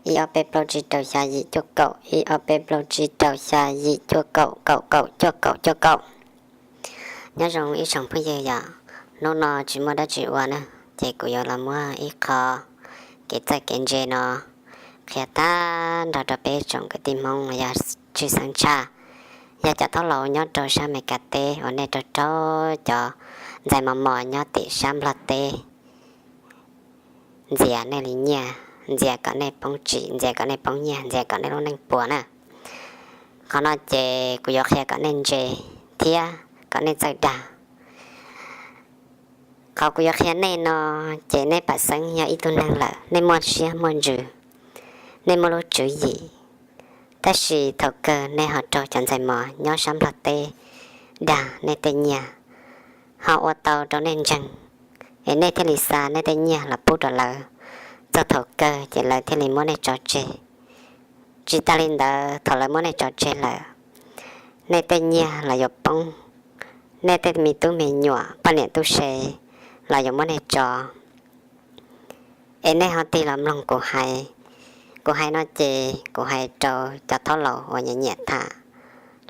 Ib ob peb plaub tsib rau xya yim cuaj kaum, ib ob peb plaub tsib rau xya yim cuaj kaum, kaum kaum cuaj kaum cuaj kaum. Nyob zoo ib tsoom phooj ywg yom, hnub no tsis muaj dab tsi ua na, ces kuv yuav los muab ib qho kev txawj kev ntse no qhia tag nrho rau peb tsoom kwv tij Hmoob yog tshwj xeeb tshaj, yog cov thaub laus nyob rau sab Amelikas teb uas nej raug raug cov ntxhais mos mos nyob tim sab Nplog teb ntxias nej li nyiaj, ntxias kom nej poob tsim, ntxias kom nej poob nyiaj, ntxias kom nej lub neej puas na. Qhov no ces kuv yuav qhia kom nej ntse thiab kom nej txawj dag. Qhov kuv yuav qhia nej no ces nej pam xeeb yog ib tug neeg lawm, nej muaj siab muaj ntsws, nej muaj lub tswv yim, tab sis thaum kawg nej ho raug cov ntxhais mos nyob sab Nplog teb dag nej tej nyiaj, ho ua tau rau nej ntseeg, es nej thiaj li xa nej tej nyiaj los pub rau lawv. Txog thaum kawg ces lawv thiaj li muab nej tso tseg. Tsis tas li ntawd, thaum lawv muab nej tso tseg lawm, nej tej nyiaj los yuav poob, nej tej me tub me nyuam poj niam tub se los yuav muab nej tso. Es nej ho tig los mloog kuv hais. Kuv hais no ces kuv hais rau cov thaub laus uas nyiam nyiam tham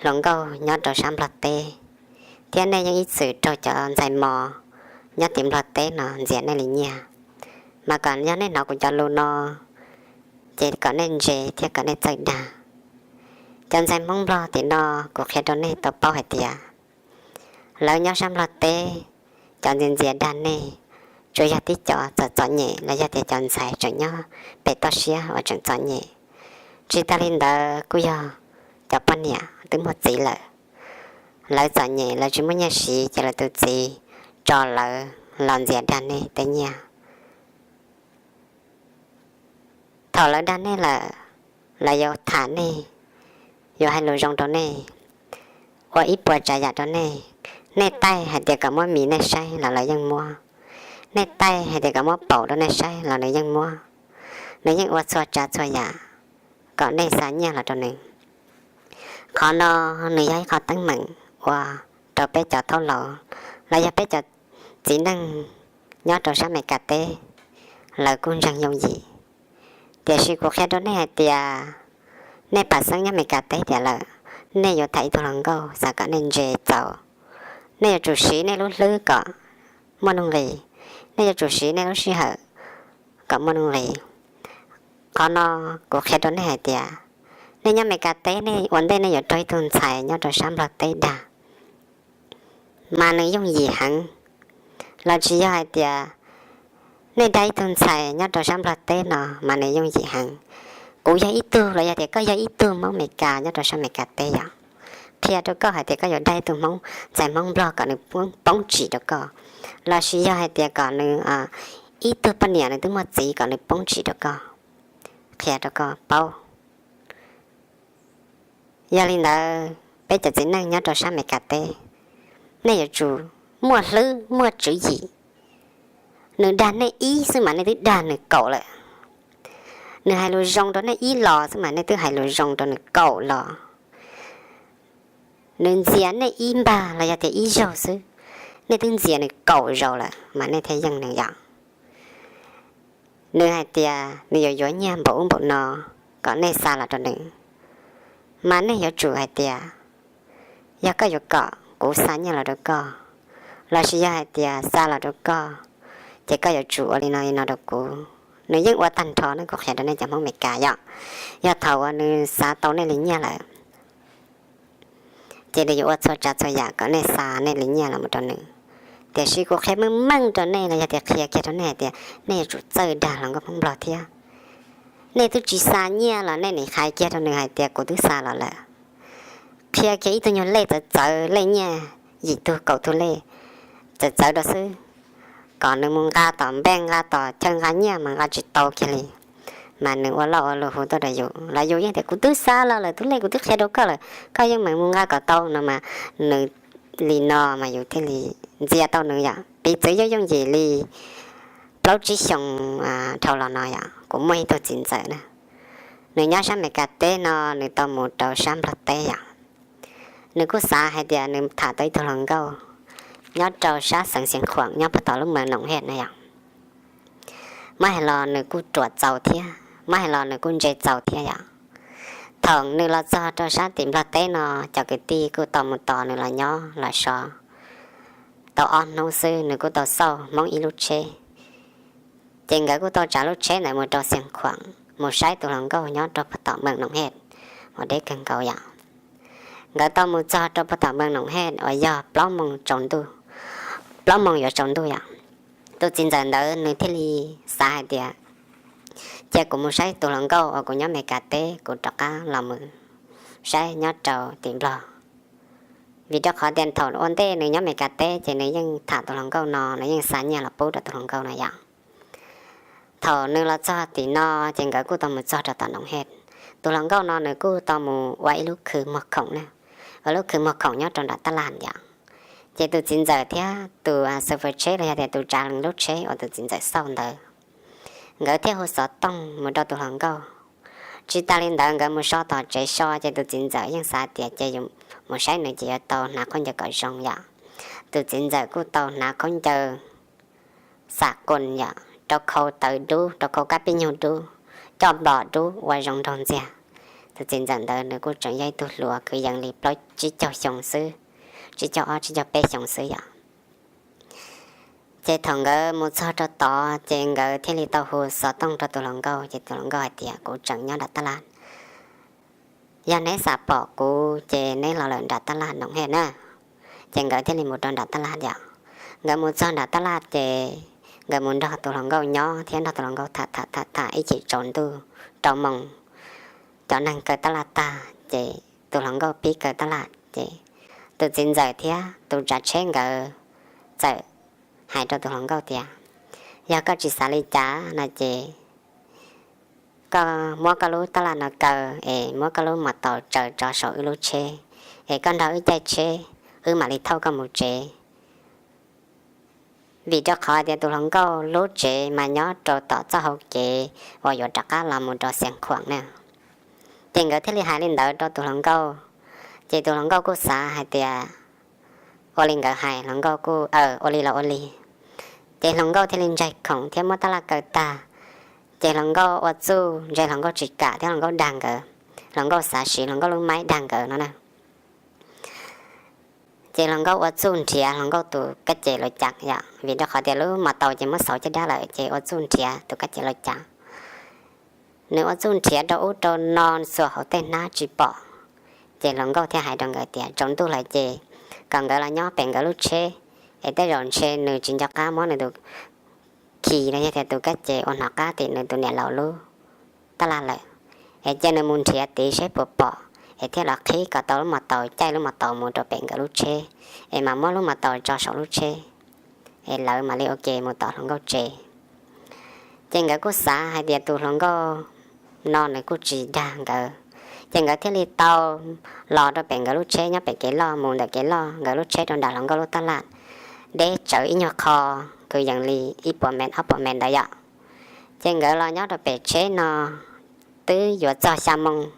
hluas nkauj nyob rau sab Nplog teb, thiab nej yeej ib txwm raug cov ntxhais mos nyob tim Nplog teb no ntxias nej li nyiaj. Mas kom yog nej hnov kuv cov lus no ces kom nej ntse thiab kom nej txawj dag. Cov ntxhais Hmoob Nplog tim no, kuv qhia rau nej tau paub hais tias lawv nyob sab Nplog teb, cov ntxias ntxias dag nej tsuas yog tib cov txom txom nyem los yog tias cov ntxhais tseem nyob pem toj siab uas tseem txom nyem. Tsis tas li ntawd kuj yog cov poj niam twb muaj txiv lawm, lawv txom nyem lawv tsis muaj nyiaj siv ces lawv tus txiv tso lawv los ntxias dag nej tej nyiaj. Thaum lawv dag nej lawm, lawv yuav tham nej, yuav hais lus zoo rau nej, ua ib puas tsav yam rau nej. Nej taij hais tias kom muab mis nej saib los lawv yeej muab. Nej taij hais tias kom muab paum rau nej saib los nws yeej muab. Nws yeej ua txhua tsav txhua yam kom nej xa nyiaj los rau nws. Qhov no nws yog ib qho teeb meem ua rau peb cov thaub laus los yog peb cov txiv neej nyob rau sab Amelikas teb, lawv kuj ntseeg yooj yim. Tiam sis kuv qhia rau nej hais tias, nej pam xeeb nyob Amelikas teb tiam lawm, nej yuav tham ib tug hluas nkauj xav kom nej ntse txaus, nej yuav tsum siv nej lub hlwb kom muaj nuj nqis, nej yuav tsum siv nej lub sij hawm kom muaj nuj nqis. Qhov no kuv qhia rau nej hais tias, nej nyob Amelikas teb, nej ua ntej nej yuav raug ib tug ntxhais nyob rau sab Nplog teb dag, mas nws yooj yim heev. Los tsis yog hais tias nej dag ib tug ntxhais nyob rau sab Nplog teb no mas nws yooj yim heev. Kuv yog ib tug los yog tias koj yog ib tug Hmoob Amelikas nyob rau sab Amelikas teb yom, qhia rau koj hais tias koj yuav dag ib tug Hmoob, ntxhais Hmoob Nplog kom nws poob tsim rau koj, los sis yog hais tias kom nws, ib tug poj niam nws twb muaj txiv kom nws poob tsim rau koj, qhia rau koj paub. Yog li ntawd, peb cov txiv neej nyob rau sab Amelikas teb, nej yuav tsum muaj hlwb muaj tswv yim. Nws dag nej ib xwb mas nej twb dag nws kaum lawm. Nws hais lus zoo rau nej ib los xwb mas nej twb hais lus zoo rau nws kaum los. Nws ntxias nej ib npag los yog tias ib zaug xwb, nej twb ntxias nws kaum zaus lawm mas nej thiaj yeej nws yom. Nws hais tias nws yuav yuav nyiaj npaum ub npaum no kom nej xa los rau nws, mas nej yuav tsum hais tias, yog koj yuav kom kuv xa nyiaj los rau koj, los sis yog hais tias xa los rau koj, ces koj yuav tsum ua li no li no rau kuv. Nws yeej ua tag nrho ne, kuv qhia rau nej cov Hmoob Amelikas yom. Yog thaum uas nws xav tau nej li nyiaj lawm, ces nws yuav ua txhua tsav txhua yam kom nej xa nej li nyiaj los mus rau nws. Tiam sis kuv qhia meej meej rau nej los yog tias qhia kiag rau nej hais tias nej yuav tsum txawj dag hluas nkauj Hmoob Nplog thiab. Nej twb tsis xa nyiaj los nej nim hais kiag rau nws hais tias kuv twb xa los lawm. Qhia kiag ib tug nyuag lej txawv txawv, lej nyiaj yim tug kaum tug lej txawv txawv rau xwb, kom nws mus nqa tom npej nqa tom chaw nqa nyiaj mas nqa tsis tau kiag li. Mas nws ua loj ua luv hu tuaj rau yus los yus yeej tias kuv twb xa los lawm, tus lej kuv twb qhia rau koj lawm, koj yeej meem mus nqa kom tau no mas, nws li no mas yus thiaj li ntxias tau nws yom. Piv txwv yooj yooj yim li plaub tsib xyoos dhau los no yom, kuv muaj ib tug txiv ntxawm na, nws nyob sab Amelikas teb no, nws tau mus rau sab Nplog teb yom. Nws kuj xav hais tias nws tham tau ib tug hluas nkauj nyob rau sab xeev Xeev Khuam, nyob puag tom lub Mws Noom Hej na yom. Muab hais los nws kuj ruam txaus thiab, Muab hais los nws kuj ntse txaus thiab yom. Thaum nws los txog rau sab tim Nplog teb no, cov kwv tij kuj tau mus tos nws los nyob los so tau ob hnub xwb, nws kuj tau xauj Hmoob ib lub tsheb. Ces nkawd kuj tau tsav lub tsheb ntawd mus rau Xiav Khuam mus saib tus hluas nkauj nyob rau puag tom Mees Noom Hej uas deb kawg nkaus yom. Nkawd tau mus txog rau puag tom Mees Noom Hej uas yog plaub moos tsaus ntuj, plaub moos yuav tsaus ntuj yom. Tus txiv ntxawm ntawd nws thiaj li xav hais tias, cia kuv mus saib tus hluas nkauj uas kuv nyob Meskas teb, kuv rov qab los mus saib nyob rau tim Nplog. Vim rau qhov tias thaum ua ntej nws nyob Meskas teb ces nws yeej tham tus hluas nkauj no, nws yeej xa nyiaj los pub rau tus hluas nkauj no yom. Thaum nws los txog tim no, ces nkawd kuj tau mus txog rau tom Noom Hej. Tus hluas nkauj no nws kuj tau mus ua ib lub khw muag khoom na, ua lub khw muag khoom nyob rau nram tab laj yom. Ces tus txiv ntxawm thiab tus xo fawm tsheb los yog tias tus tsav lub tsheb uas tus txiv ntxawm xauj ntawd, nkawd thiaj hu xov tooj mus rau tus hluas nkauj. Tsis tas li ntawd, nkawd mus so tom tsev so, ces tus txiv ntxawm yeej xav tias ces yus mus saib nws ces yuav tau hnav khaub ncaws kom zoo yom. Tus txiv ntxawm kuj tau hnav khaub ncaws xam qus yom, rau khau tawv dub, rau khau kab pib nyug dub, coj nplos dub ua zoo nraug ntxiag. Tus txiv ntxawm ntawd nws kuj tseem yog ib tug hluas kwv yees li plaub tsib caug xyoo xwb, tsib caug ob tsib caug peb xyoo xwb yom. Ces thaum nkawd mus txog rau tod, ces nkawd thiaj li tau hu xov tooj rau tus hluas nkauj, ces tus hluas nkauj hais tias, kuv tseem nyob nram tab laj, yog neb xav pom kuv ces neb los lawm nram tab laj Noom Hej na. Ces nkawd thiaj li mus rau nram tab laj yom. Nkawd mus txog nram tab laj ces nkawd mus nrog tus hluas nkauj nyob thiab nrog tus hluas nkauj tham tham tham tham ib chim tsaus ntuj rau moos, cov neeg kaw tab laj tag ces tus hluas nkauj pib kaw tab laj ces tus txiv ntxawm thiab tus tsav tsheb nkawd txawm hais rau tus hluas nkauj tias, yog koj tsis xav li cas no ces koj muab koj lub tab laj no kaw es muab koj lub mos taus tsaws tso saum wb lub tsheb, es koj nrog wb caij tsheb, wb mam li thauj koj mus tsev. Vim rau qhov tias tus hluas nkauj lub tsev mas nyob rau tom txoj hau kev uas yuav rov qab los mus rau Xiav Khuam na. Ces nkawd thiaj li hais li ntawd rau tus hluas nkauj, ces tus hluas nkauj kuj xav hais tias ua li nkawd hais, hluas nkauj kuj aw ua li los ua li. Ces hluas nkauj thiaj li ntsaig khoom thiab muab tab laj kaw tag, ces hluas nkauj ua txuj ntshai hluas nkauj tsis kam thiab hluas nkauj dag nkawd, hluas nkauj xav siv hluas nkauj lub maib dag nkawd no na. Ces hluas nkauj ua txuj nrhiav hluas nkauj tus kab ces luv cav yom, vim rau qhov tias lub mos taus ces muab xauv caj dab lawm, ces ua txuj nrhiav tus kab ces luv cav. Nws ua txuj nrhiav rau ub rau no xuas hauv tej hnab tsis pom. Ces hluas nkauj thiaj hais rau nkawd tias tsaus ntuj lawm ces kom nkawd los nyob pem nkawd lub tsheb, es tej zaum ntshe nws tsis nco qab muab nws tus khi los yog tias tus kab ces ua hnov qab tim nws tus niam laus lub tab laj lawm, es cia nws mus nrhiav tid seb puas pom, es thiaj los qhib kom tau lub mos taus, caij lub mos taus mus rau pem nkawd lub tsheb, es mam muab lub mos taus tso saum lub tsheb, es lawv mam li ua ke mus tom hluas nkauj tsev. Ces nkawd kuj xav hais tias tus hluas nkauj no nws kuj tsis dag nkawd, ces nkawd thiaj li tau los rau pem nkawd lub tsheb nyob pem kev loj, mus ntawm kev loj nkawd lub tsheb rau nram hluas nkauj lub tab laj, deb tsawv ib nyuag qho, kwv yees li ib puas mev ob puas mev ntawd yom. Ces nkawd los nyob rau pem tsheb no twb yuav txog xya moo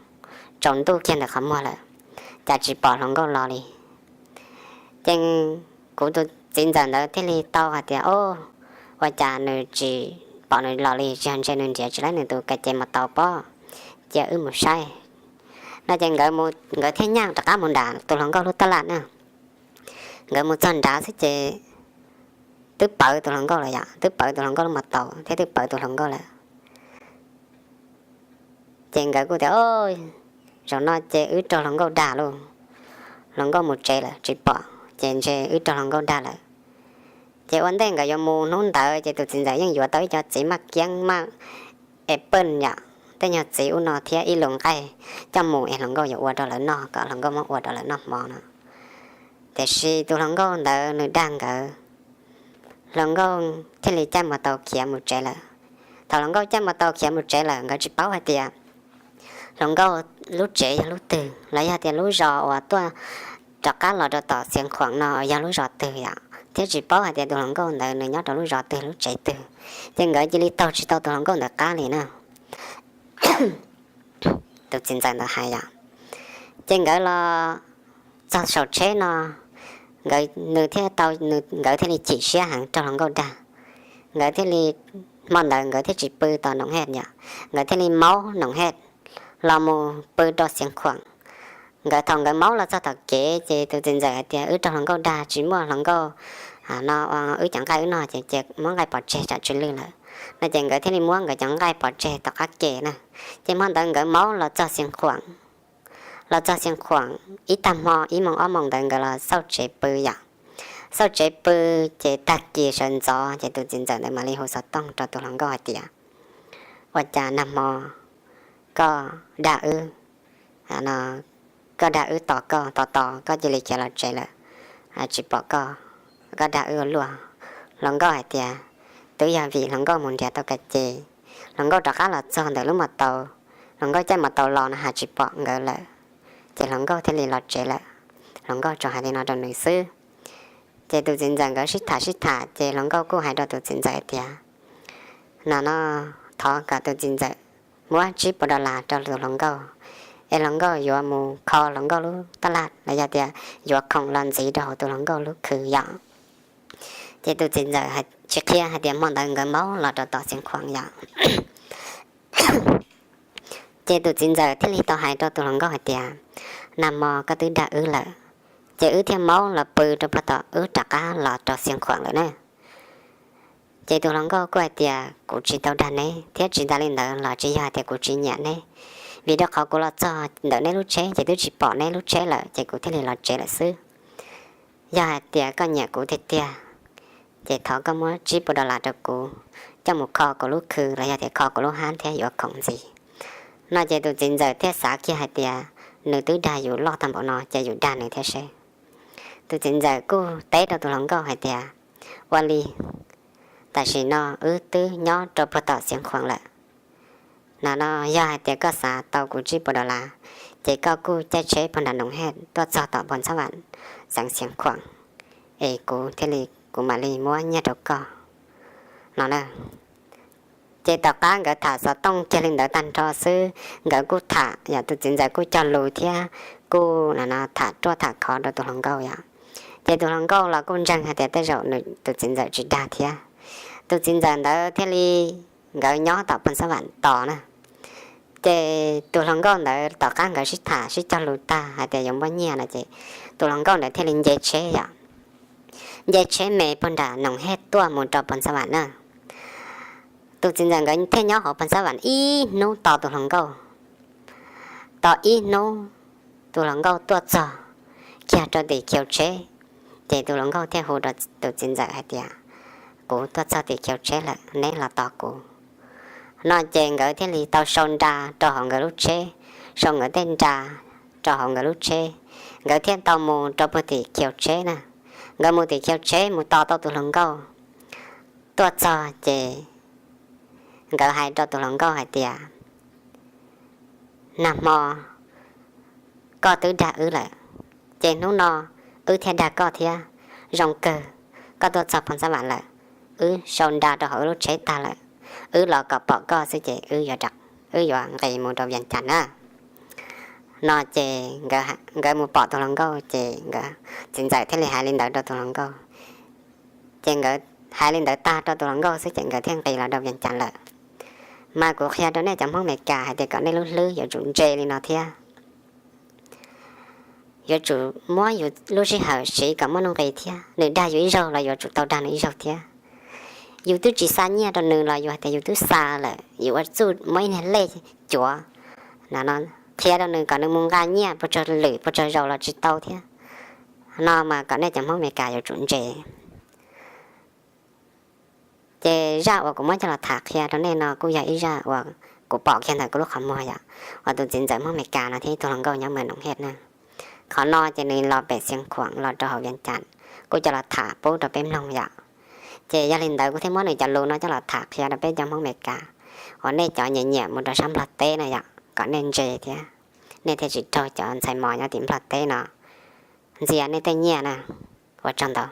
tsaus ntuj kiag ntawm qhov muag lawm, cas tsis pom hluas nkauj los li. Ces kuv tus txiv ntxawm ntawd thiaj li tau hais tias, o, ua cas nws tsis pom nws los li, tsis yog ntshe nws nrhiav tsis laib nws tus kab ces mos taus pob, cia wb mus saib. No ces nkawd mus, nkawd thiaj nyaj rov qab mus nram tus hluas nkauj lub tab laj na. Nkawd mus txog nrad xwb ces twb pawv tus hluas nkauj lawm yom, twb pawv tus hluas nkauj lub mos taus thiab twb pawv tus hluas nkauj lawm. Ces nkawd kuj tias, o, zaum no ces wb raug hluas nkauj dag lauj, hluas nkauj mus tsev lawm tsis pom, ces ntshe wb raug hluas nkauj dag lawm. Ces ua ntej nkawd yuav mus hnub ntawd ces tus txiv ntxawm yeej yuav tau ib co txiv maj kiab maj apple yom, tej nyuag txiv ub no thiab ib lub nqaij coj mus es hluas nkauj yuav ua rau lawv noj, kom hluas nkauj muab ua rau lawv noj hmo no. Tiam sis tus hluas nkauj ntawd nws dag nkawd, hluas nkauj thiaj li caij mos taus khiav mus tsev lawm. Thaum hluas nkauj caij mos taus khiav mus tsev lawm, nkawd tsis paub hais tias hluas nkauj lub tsev yog lub twg los yog tias lub zos uas tuaj rov qab los rau tom Xiav Khuam no yog lub zos twg yom, thiab tsis paub hais tias tus hluas nkauj ntawd nws nyob rau lub zos twg lub tsev twg. Ces nkawd cia li taug tsis tau tus hluas nkauj ntawd qab li na. Tus txiv ntxawm ntawd hais yom. Ces nkawd los txog saum tsheb no, nkawd, nws thiaj tau, nkawd thiaj li chim siab heev raug hluas nkauj dag. Nkawd thiaj li Hmo ntawd nkawd thiaj tsis pw tom Noom Hej yom, nkawd thiaj li maub Noom Hej los mus pw rau Xiav Khuam. Nkawd thaum nkawd maub los txog tom kev ces tus txiv ntxawm hais tias, wb raug hluas nkauj dag tsis muaj hluas nkauj no, wb cov nqaij wb noj ces cia muab nqaij pov tseg tsam tsw lwj lawm no. Ces nkawd thiaj li muab nkawd cov nqaij pov tseg tom qab ke na. Ces hmo ntawd nkawd maub los txog Xiav Khuam. Los txog Xiav Khuam ib tag hmo ib moos ob moos ntawd nkawd los xauj tsev pw yom. Xauj tsev pw ces tag kis sawv ntxov ces tus txiv ntxawm ntawd mam li hu xov tooj rau tus hluas nkauj hais tias, ua cas nag hmo koj dag wb, koj dag wb tos koj tos tos koj cia li khiav los tsev lawm, tsis pom koj, koj dag wb ua luaj. Hluas nkauj hais tias, twb yog vim hluas nkauj mus nrhiav tau ka ce, hluas nkauj rov qab los txog ntawm lub mos taus, hluas nkauj caij mos taus los no ho tsis pom nkawd lawm, ces hluas nkauj thiaj li los tsev lawm. Hluas nkauj tsuas hais li no rau nws xwb. Ces tus txiv ntxawm nkawd sib tham sib tham ces hluas nkauj kuj hais rau tus txiv ntxawm hais tias, no no, thov kom tus txiv ntxawm muab tsib puas dollar rau tus hluas nkauj, es hluas nkauj yuav mus kho hluas nkauj lub tab laj los yog tias yuav khoom los ntxiv rau hauv tus hluas nkauj lub khw yom. Ces tus txiv ntxawm tsis qhia hais tias hmo ntawd nkawd maub los rau tom Xiav Khuam yom. Ces tus txiv ntxawm thiaj li tau hais rau tus hluas nkauj hais tias, nag hmo koj twb dag wb lawm, ces wb thiaj maub los pw rau puag tom wb rov qab los rau Xiav Khuam lawm na. Ces tus hluas nkauj kuj hais tias, kuv tsis tau dag neb, thiab tsis tas li ntawd los tsis yog hais tias kuv tsis nyiam neb, vim rau qhov kuv los txog ntawm neb lub tsheb ces twb tsis pom neb lub tsheb lawm ces kuv thiaj li los tsev lawm xwb. Yog hais tias koj nyiam kuv tiag tiag, ces thov koj muab tsib puas dollar rau kuv, coj mus kho kuv lub khw los yog tias kho kuv lub hab thiab yuav khoom ntxiv. No ces tus txiv ntxawm thiaj xav kiag hais tias, nws twb dag yus loj tag npaum no ces yus dag nws thiab seb. Tus txiv ntxawm kuj teb rau tus hluas nkauj hais tias, ua li, tam sim no wb twb nyob rau puag tom Xiav Khuam lawm. No no, yog hais tias koj xav tau kuv tsib puas dollar, ces koj kuj caij tsheb puag nram Noom Hej tuaj txog tom Pos Xab Vam, xeev Xiav Khuam, es kuv thiaj li, kuv mam li muab nyiaj rau koj no na. Ces tom qab nkawd tham xov tooj kiag li ntawd tag nrho xwb, nkawd kuj tham, yog tus txiv ntxawm kuj cog lus thiab kuj tham ruaj tham khov rau tus hluas nkauj yom. Ces tus hluas nkauj los kuj ntseeg hais tias tej zaum nws tus txiv ntxawm tsis dag thiab. Tus txiv ntxawm ntawd thiaj li, nkawd nyob tom Pos Xab Vam tos na. Ces tus hluas nkauj ntawd tom qab nkawd sib tham sib cog lus tag hais tias yuav muab nyiaj no ces tus hluas nkauj ntawd thiaj li nce tsheb yom. Nce tsheb me puag nram Noom Hej tuaj mus rau Pos Xab Vam na. Tus txiv ntxawm nkawd thiaj nyob hauv Pos Xab Vam ib hnub tos tus hluas nkauj. Tos ib hnub, tus hluas nkauj tuaj txog kiag rau tim khiv tsheb, ces tus hluas nkauj thiaj hu rau tus txiv ntxawm hais tias, kuv tuaj txog tim khiv tsheb lawm, neb los tos kuv. No ces nkawd thiaj li tau sau nra rau hauv nkawd lub tsheb, sau nkawd tej nra rau hauv nkawd lub tsheb, nkawd thiaj tau mus rau puag tim khiv tsheb na. Nkawd mus tim khiv tsheb mus tos tau tus hluas nkauj tuaj txog ces nkawd hais rau tus hluas nkauj hais tias, nag hmo koj twb dag wb lawm, ces hnub no wb thiaj dag koj thiab. Zoo kawg, koj tuaj txog Pos Xab Vam lawm, wb sau nra rau hauv wb lub tsheb tag lawm, wb los kom pom koj xwb ces wb yuav, wb yuav nqis mus rau Vias Cas na. No ces nkawd mus pom tus hluas nkauj ces nkawd txiv ntxawm thiaj li hais li ntawd rau tus hluas nkauj. Ces nkawd hais li ntawd tag rau tus hluas nkauj xwb ces nkawd thiaj nqis los rau Vias Cas lawm. Mas kuv qhia rau nej cov Hmoob Amelikas hais tias kom nej lub hlwb yuav tsum ntse li no thiab. Yuav tsum muab yus lub sij hawm siv kom muaj nuj nqis thiab. Nws dag yus ib zaug los yuav tsum tau dag nws ib zaug thiab. Yus twb tsis xa nyiaj rau nws los yus hais tias yus twb xa lawm, yus ua txuj muab ib niag lej cuav no, qhia rau nws kom nws mus nqa nyiaj puas tsawg lwm puas tsawg zaus los tsis tau thiab. No mas kom nej cov Hmoob Amelikas yuav tsum ntse. Ces zaj uas kuv muab coj los tham qhia rau nej no kuj yog ib zaj uas kuv pom kiag ntawm kuv lub qhov muag yom, uas tus txiv ntxawm Hmoob Amelikas no thiab ib tug hluas nkauj nyob Moos Noom Hej na. Qhov no ces nws los pem Xiav Khuam los rau hauv Vias Cas, kuj coj los tham pub rau peb mloog yom. Ces yog li ntawd kuv thiaj muab nws cov lus no coj los tham qhia rau peb cov Hmoob Amelikas uas nej cov nyiam nyiam mus rau sab Nplog teb na yom, kom nej ntse thiab, nej thiaj tsis raug cov ntxhais mos nyob tim Nplog teb no ntxias nej tej nyiaj na. Ua tsaug ntau.